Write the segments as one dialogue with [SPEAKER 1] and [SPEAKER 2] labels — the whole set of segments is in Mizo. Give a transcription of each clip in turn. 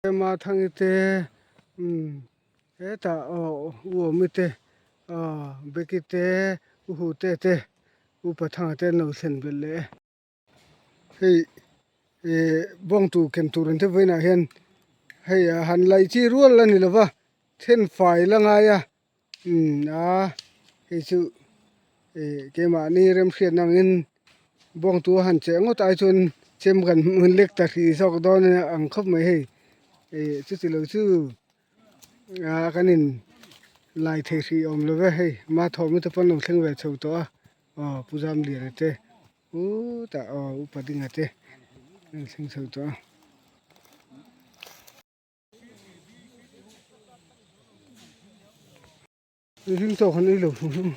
[SPEAKER 1] Ema Thangi te umm hetah aw U Awmi te aw Becky te U Hute te U Pathanga te an lo thlen belh leh e. Hei ih bawngtu ken tur an te vawiinah hian hei a han laih chi rual a ni lo va then fai la ngai a umm a hei chu ih keimahni remhriatna angin bawngtu a han cheh ngawt ai chuan chem kan hmun lek ta hrih zawk dawn ang khawp mai hei ih chuti lo chu ah kan in lai thei hrih awm lo ve hei ama thawm te pawh an lo thleng ve chho tawh a aw Pu Zamliana te utah aw Upa Dinga te an thleng chho tawh a. Mihring chaw kan ei lo hmu hlum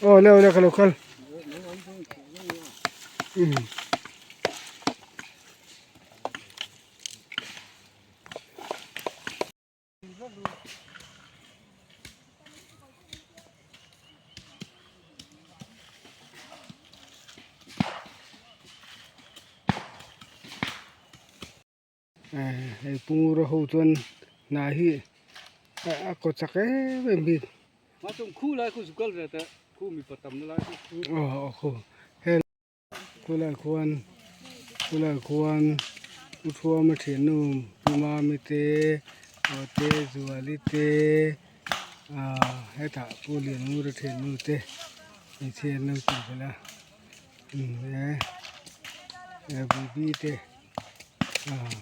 [SPEAKER 1] aw le aw le ka lo kal um Hei pungura ho chuan hna hi a kaw chak em em bik. Aw khu hel khulai khuan khulai khuan u thuama thiannu pu mami te aw te zuali te ah hetah pu lianngura thiannu te hmeichhia an lo tih belh a e bibi te ah.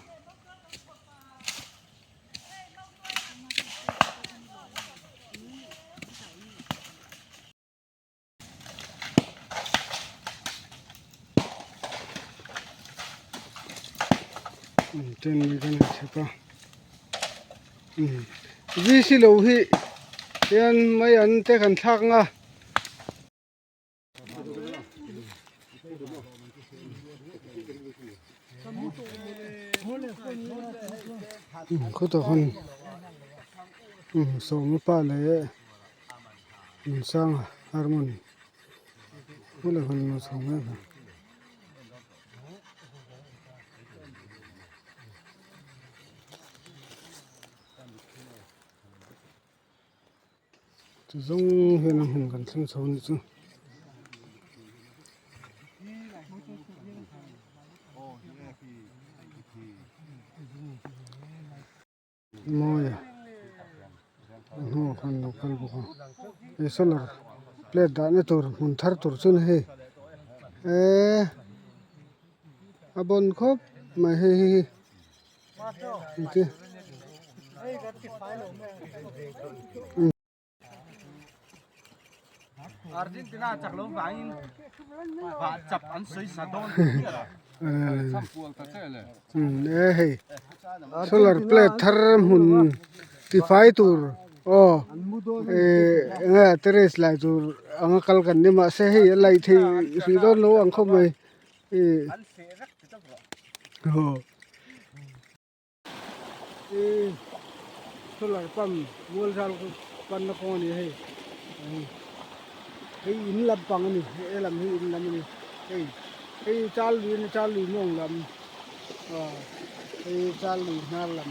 [SPEAKER 1] Ten mai kan han chhep a VC lo hi hian mai an te kan thlak ang a. Khawtah khawn sawma pa leh Nunsanga harmony hmuna khawn lo chho mek a. Chu zawng hian a hmun kan thleng chho a nih chu. Mawi a a hnungah khan lo kal bawk a he solar plate dahna tur hmun thar tur chu ni hei eee a bawn khawp mai hei hi engti.
[SPEAKER 2] Argentina chak lo vangin vah chap an sawi sa dawn
[SPEAKER 1] e hei solar plate thar hmun tifai tur aw eng nge terrace lai tur anga kal kan ni mahse hei a laih theih hrih dawn lo ang khawp mai aw. I solar pump mual zal panna kawng a ni a hei hei in lampang a ni he lam hi in lam a ni hei hei chal lui a ni chal lui mawng lam aw hei chal lui hnar lam.